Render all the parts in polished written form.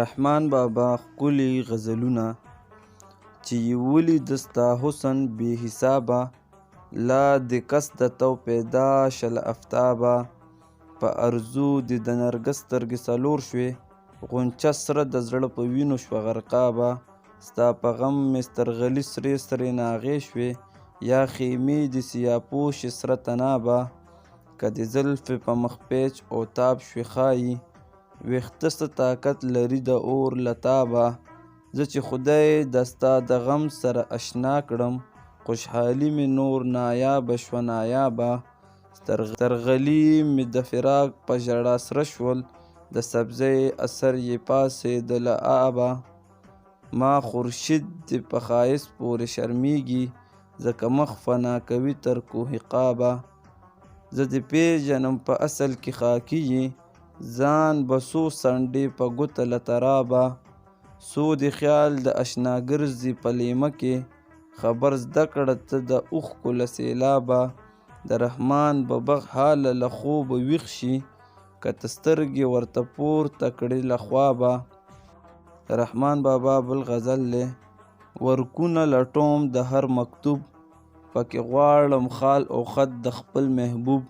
رحمان بابا ښکلي غزلونه چې یې ولید ستا حسن بې حسابه لا د قصده تو پیدا شه له افتابه په ارزو دې د نرګس سترګې څلور شوې غنچه سره د زړه په وینو شوه غرقابه ستا په غم مې سترغلي سرې سرې ناغې شوې یا خیمې دې سیاپوشې سره تنابه که دې زلفې په مخ پیچ او تاب شوې ښایي ویښته څه طاقت لري د اور له تابه زه چې خدای د ستا د غم سره اشنا کړم خوشحالي مې نور نایابه شوه نایابه سترغلي مې د فراق په ژړا سره شول د سبزۍ اثر یې پاڅېده له آبه ما خورشید دې په ښایست پورې شرمیږي ځکه مخ فنا کوي تر کوه قابه زه دې پیژنم په اصل کې خاکي یې ځان به څو څنډې په ګوته له ترابه څو دې خیال د اشنا ګرځي په لیمه کې خبر زده کړه ته د اوښکو له سیلابه د رحمان به بغ حاله له خوبه ویښ شي که ته سترګې ورته پورته کړې له خوابه. د رحمان بابا بل غزل دی ورکونه لټوم د هر مکتوب پکې غواړم خال او خط د خپل محبوب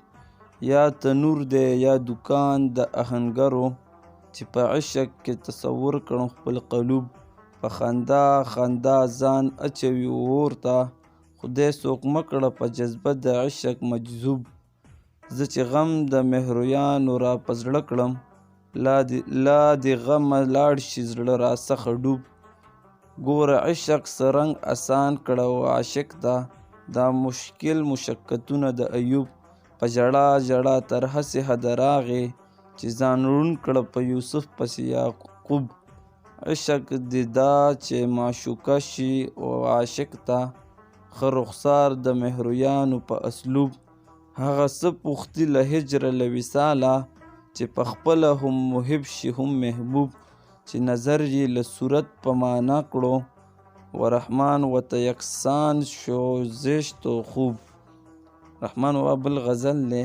یا تنور دی یا دکان د اهنګرو چې په عشق کې تصور کړم خپل قلوب په خندا خندا ځان اچوي اور ته خدای څوک مه کړه په جذبه د عشق مجذوب زه چې غم د مهرویانو را په زړه کړم لا دې غمه لاړ شي زړه را څخه ډوب ګوره عشق څه رنګ اسان کړه و عاشق ته دا مشکل مشقتونه د ایوب په ژړا ژړا تر هسې حده راغی چې ځان ړوند کړه په یوسف پسې یعقوب عشق دې دا چې معشوقه شي و عاشق ته ښه رخسار د مهرویانو په اسلوب هغه څه پوښتي له هجره له وصاله چې په خپله هم محب شي هم محبوب چې نظر یې له صورت په معنا کړو و رحمان وته یکسان شو زشت او خوب. رحمان بابا بل غزل دی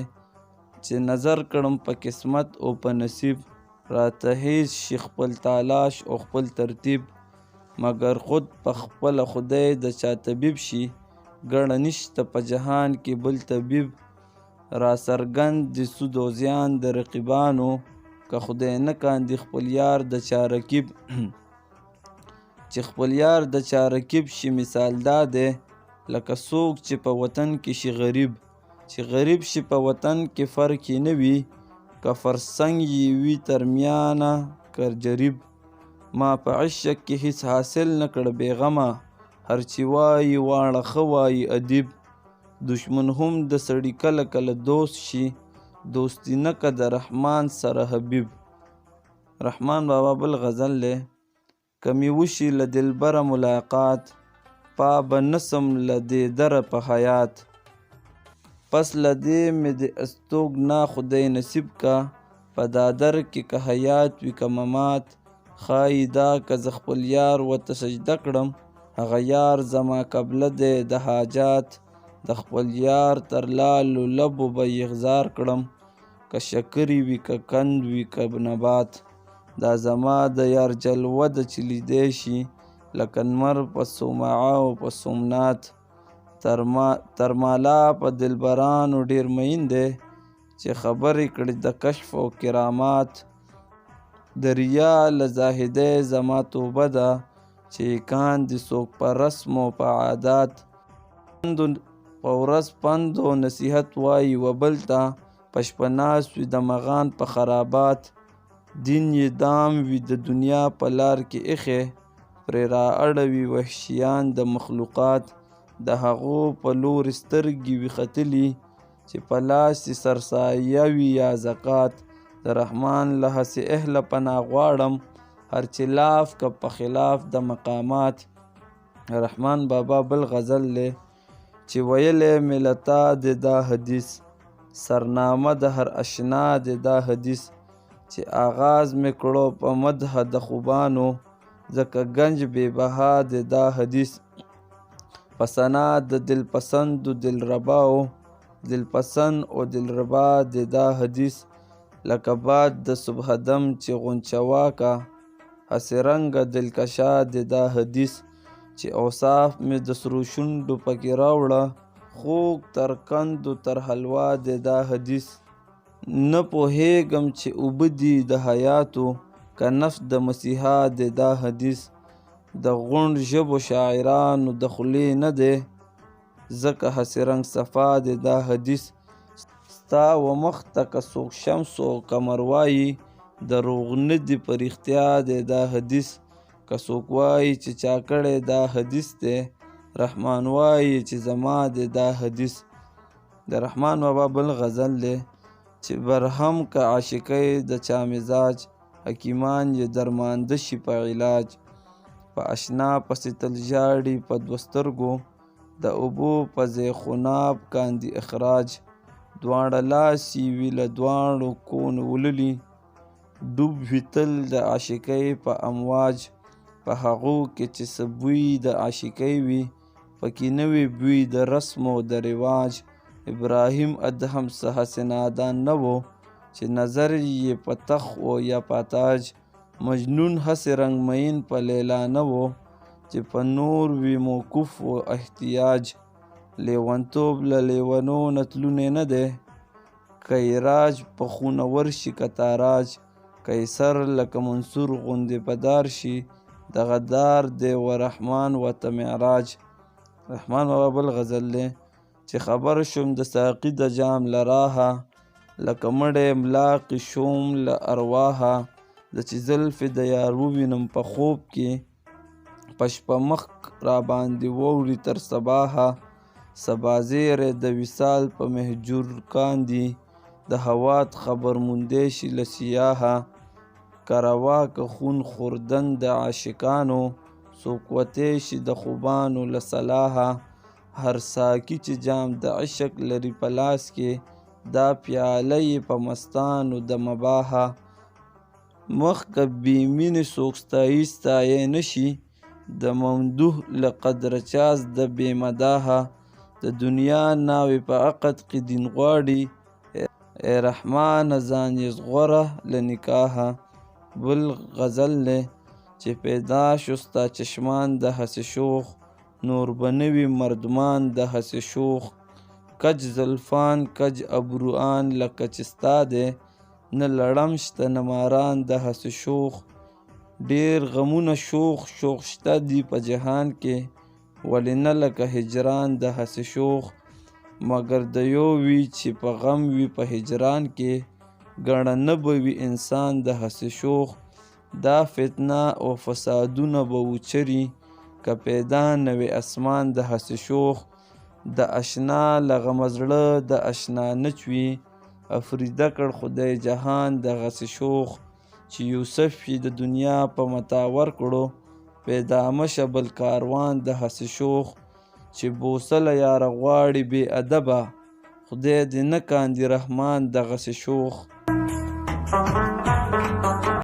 چې نظر کړم په قسمت او په نصیب راته هیڅ شي خپل تالاش او خپل ترتیب مګر خود په خپله خدای د چا طبیب شي ګڼه نشته په جهان کې بل طبیب را څرګند دي سود او زیان د رقیبانو که خدای نه کاندي خپل یار د چا رقیب چې خپل یار د چا رقیب شي مثال دا دی لکه څوک چې په وطن کې شي غریب چې غریب شي په وطن کې فرق یې نه وي که فرسنګ یې وي تر میانه که جریب ما په عشق کې هیڅ حاصل نه کړ بېغمه هر چې وایي واړه ښه وایي ادیب دښمن هم د سړي کله کله دوست شي دوستي نه که د رحمان سره حبیب. رحمان بابا بل غزل دی که مې وشي له دلبره ملاقات پا به نه سم له دې دره په حیات پس له دې مې د استوګنا خدای نصیب کا په دا در کې که حیات وي که ممات ښایي دا که زه خپل یار ورته سجده کړم هغه یار زما قبله دی د حاجات د خپل یار تر لالو لبو به یې غزار کړم که شکرې وي که کند وي که نبات دا زما د یار جلوه ده چې لیدی شي لکه نمر په صومعه او په سومنات تر مالا په دلبرانو ډیر مین دی چې خبرې کړې د کشف او کرامات د ریا له زاهدۍ زما توبه ده چې کاندي څوک په رسم او په عادات په ورځ پند او نصیحت وایي و بل ته په شپه ناست وي د مغان په خرابات دین یې دام وي د دنیا په لار کې ایښی پرې را اړوي وحشیان د مخلوقات د هغو په لورې سترګې وي ختلي چې په لاس یې سرسایه وي یا زکات د رحمان له هسې اهله پناه غواړم هر چې لاف که په خلاف د مقامات. رحمان بابا بل غزل دی چې ویلی مې له تا دی دا حدیث سرنامه د هر اشنا دی دا حدیث چې آغاز مې کړو په مدح د خوبانو ځکه ګنج بې بها دی دا حدیث په ثنا د دلپسند دلرباو دلپسند او دلربا دی دا حدیث لکه باد د صبح دم چې غنچه واکه هسې رنګه دلکشا دی دا حدیث. چې اوصاف مې د سرو شونډو پکې راوړه، خوږ تر قندو تر حلوا دی دا حدیث. نه پوهېږم چې اوبه دي د حیاتو، که نفس د مسیحا دی دا حدیث. د غونډ ژبو شاعرانو د خولې نه دی، ځکه هسې رنګ صفا دی دا حدیث. ستا و مخ ته که څوک شمس او قمر وایي، دروغ نه دي په رښتیا دی دا حدیث. که څوک وایي چې چا کړی دا حدیث دی، رحمان وایي چې زما دی دا حدیث. د رحمان بابا بل غزل دی چې برهم که عاشقۍ د چا مزاج، حکیمان یې درمانده شي په علاج. په اشنا پسې تل ژاړي په دوه سترګو، د اوبو په ځای خوناب کاندي اخراج. دواړه لاس یې وي له دواړو کونو وللي، ډوب وي تل د عاشقۍ په امواج. په هغو کې چې څه بوی د عاشقۍ وي، پکې نه وي بوی د رسم او د رواج. ابراهیم ادهم څه هسې نادان نه و، چې نظر یې په تخ و یا پاتاج. مجنون هسې رنګ مین په لیلا نه و، چې په نور وي موقوف و احتیاج. لیونتوب له لیونو نه تلونی نه دی، که یې راج په خونه ورشي که تاراج. که یې سر لکه منصور غوندې په دار شي، دغه دار دی و رحمان ورته معراج. رحمان بابا بل غزل دی چې خبر شوم د ساقي د جام له راهه، لکه مړی ملاقي شوم له ارواحه. زه چې زلفې د یار ووینم په خوب کې، په شپه مخ راباندې ووري تر سباهه. سبا زیری د وصال په مهجور کاندي، د هواد خبر موندی شي له سیاهه. که روا که خون خوردن د عاشقانو، څوک وتی شي د خوبانو له صلاحه. هر ساقي چې جام د عشق لري په لاس کې، دا پیاله یې په مستانو د مباحه. مخ که بې مینې څوک ستایي ستایې نه شي، د ممدوح له قدره چا زده بې مداحه. د دنیا ناوې په عقد کې دین غواړي، ای رحمانه ځان یې ژغوره له نکاحه. بل غزل دی چې پیدا شو ستا چشمان د هسې شوخ، نور به نه وي مردمان د هسې شوخ. کج زلفان کج ابروان لکه چې ستا دی، نه لړم شته نه ماران د هسې شوخ. ډېر غمونه شوخ شوخ شته دي په جهان کې، ولې نه لکه هجران د هسې شوخ. مګر د یو وي چې په غم وي په هجران کې، ګڼه نه به وي انسان د هسې شوخ. دا فتنه او فسادونه به وچري، که پیدا نه وي اسمان د هسې شوخ. د اشنا له غمه زړه د اشنا نه چوي، افریده کړ خدای جهان د هسې شوخ. چې یوسف یې د دنیا په متاع ورکړو، پیدا مه شه بل کاروان د هسې شوخ. چې بوسه له یاره غواړي بې ادبه، خدای دې نه کاندي رحمان دغسې شوخ.